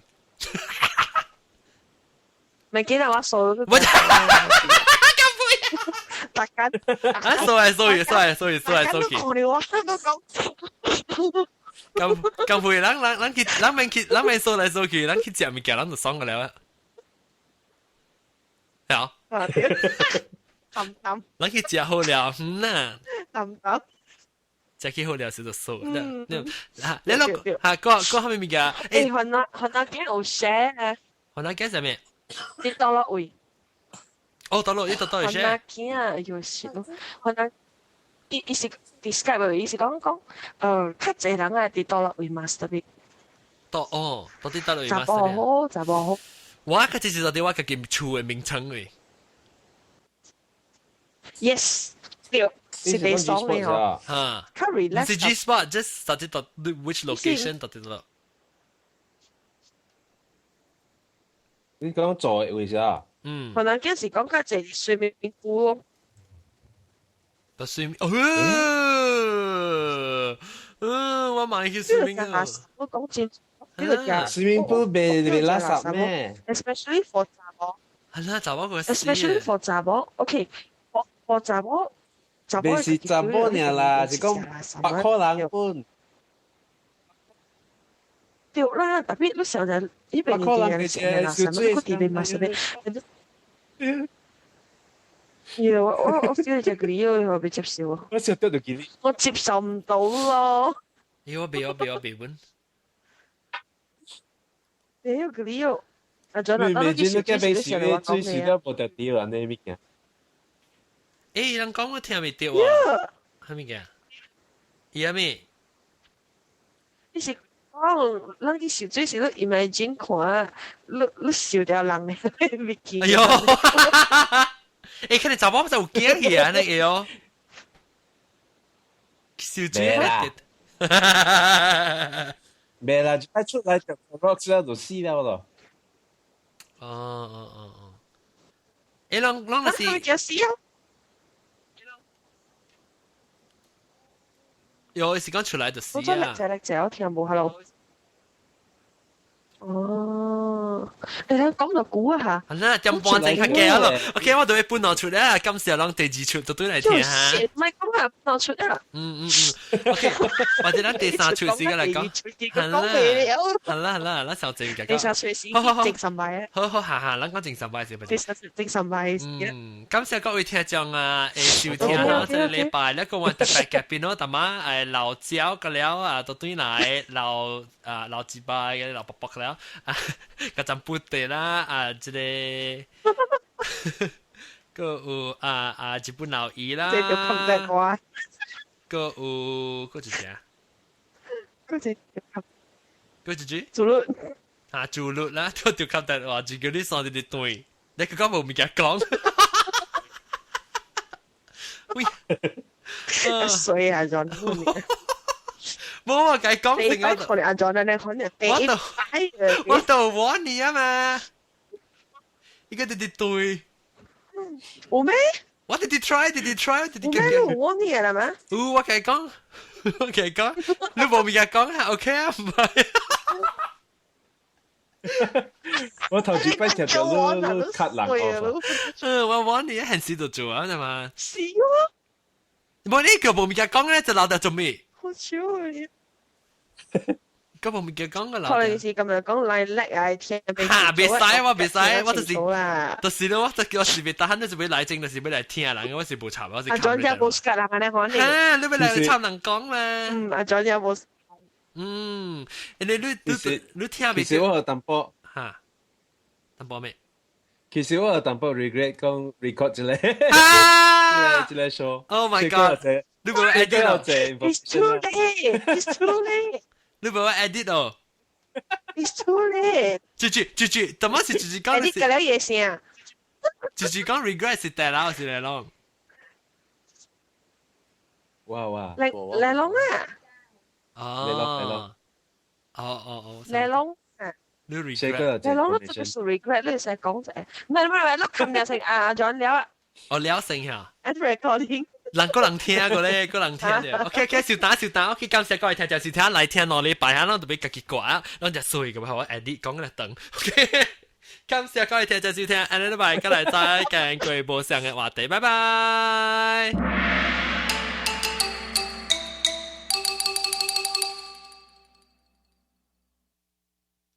咪記得我掃。我咁會。大家。啊，掃來掃去，掃來掃去，掃來掃去。我都講。咁咁會，咱咱咱去，咱免去，咱免掃來掃去，咱去食物件，咱就爽個了。好。淡淡。咱去食好了，嗯呐。淡淡。食起好了時就掃。嚇，你攞嚇，個個後面物件。誒，雲南雲南鏡有寫啊。雲南鏡啥物？你到落位。哦，到落，你到到有寫。雲南鏡啊，有寫咯。雲南，伊伊是 describe 伊是講講，較濟人啊，佇倒落位 masturbate。到哦，到底倒落位查埔好，查埔好。我較濟是到底我家己厝的名稱位。 Yes，對。是你爽的吼，嚇，較 relax。是 G spot，just 到底到 which location 到底到？你講坐的位置啊？嗯。可能嗰時講較濟睡眠敷咯。到睡眠，哦，我買去睡眠啊。我講真，呢個價。睡眠敷袂袂垃圾咩？Especially for 查某。係啦，查某個。 Especially for 查某，OK，for 查某。袂是查某爾啦，是講百箍人本。對啦，特別你想者，呢邊啲人食垃圾，乜佢哋嘛什麼？我我我 feel 就佢要我未接受。我想得到佢。我接受唔到咯。咦！我未我未我未本。你要佢要，阿張你未見到佢平時咧最時都無得掉啊！呢物件。欸，人講我聽袂著喎，啥物件？伊啥物？你是講，咱去受水時，你 imagine 看，你你受著人的物件。哎喲！欸，可能查某就有驚去啊，那個哦。受水啦。袂啦，一出來就落之後就死了咯。哦哦哦哦。欸，攏攏是。就死啊！有時講出來就是我真係叻隻我聽無 hello。哦，你睇講到估啊嚇。係啦，點半正較驚咯。OK，我就會搬落出嚟，今時攏第二出就對來聽下。唔係講啊，搬落出啊。嗯嗯嗯，OK，或者咱第三出時間來講。係啦，係啦係啦，咱上正嘅。第三出時精神牌啊。好好下下，咱講精神牌是不？第三精神牌。嗯，感謝各位聽眾啊，收聽啦，這個禮拜咧個我特別嘅變咯，大媽老椒個了啊，都對來老啊老幾擺嘅老伯伯了啊，個陣布地啦啊，這個個有啊啊日本老姨啦，這就冚得瓜。個有個一隻，個一個一隻，主律啊主律啦，都就冚得話，就叫你上啲啲對，你個講無物件講。喂，衰啊，John！冇啊，計講成我。可能阿 John 咧，可能我都玩你啊嘛，呢個直直對。有咩？我直直 try，直直 try，直直有咩？我你啦咩？有我計講，我計講，你無物件講啊？OK 啊，唔係。我頭先擺條條路路 cut 人哦。嗯，我玩你現時就做啊，係嘛？是哦。冇呢個無物件講咧，就留得做咩？好笑啊！咁無物件講個留。可能是今日講嚟叻啊，聽嚇，別使我別使，我就是就是咯，我就我是別得閒，就是要來整，就是要來聽人，我是無插，我是。阿 John 有冇識人啊？你講你。嚇，你要來插人講嘛？嗯，阿 John 有冇？嗯，你聽未？其實我有淡薄嚇，淡薄咩？其實我有淡薄 regret 講 record 這個，啊，這個 show。 Oh my god！你無 edit 哦？It's too late. It's too late. 你無 edit 哦？It's too late. 住住住住，怎麼是住住講？edit 個了嘢先。住住講 regret 是第老是嚟攏？哇哇！嚟嚟攏啊！哦，哦哦哦，嚟攏啊！你 regret？嚟攏，你這個是 regret，你成日講者，唔係唔係唔係，你琴日成阿 John 了啊！哦，了成嚇。 At recording。人個人聽過咧，個人聽嘅。OK OK，小打小打，OK，感謝各位聽眾收聽，來聽兩禮拜啊，咱就欲家己歌，咱就衰嘅話，我 edit 講嚟等。OK，感謝各位聽眾收聽，下禮拜過來再見，過無相嘅話題，拜拜。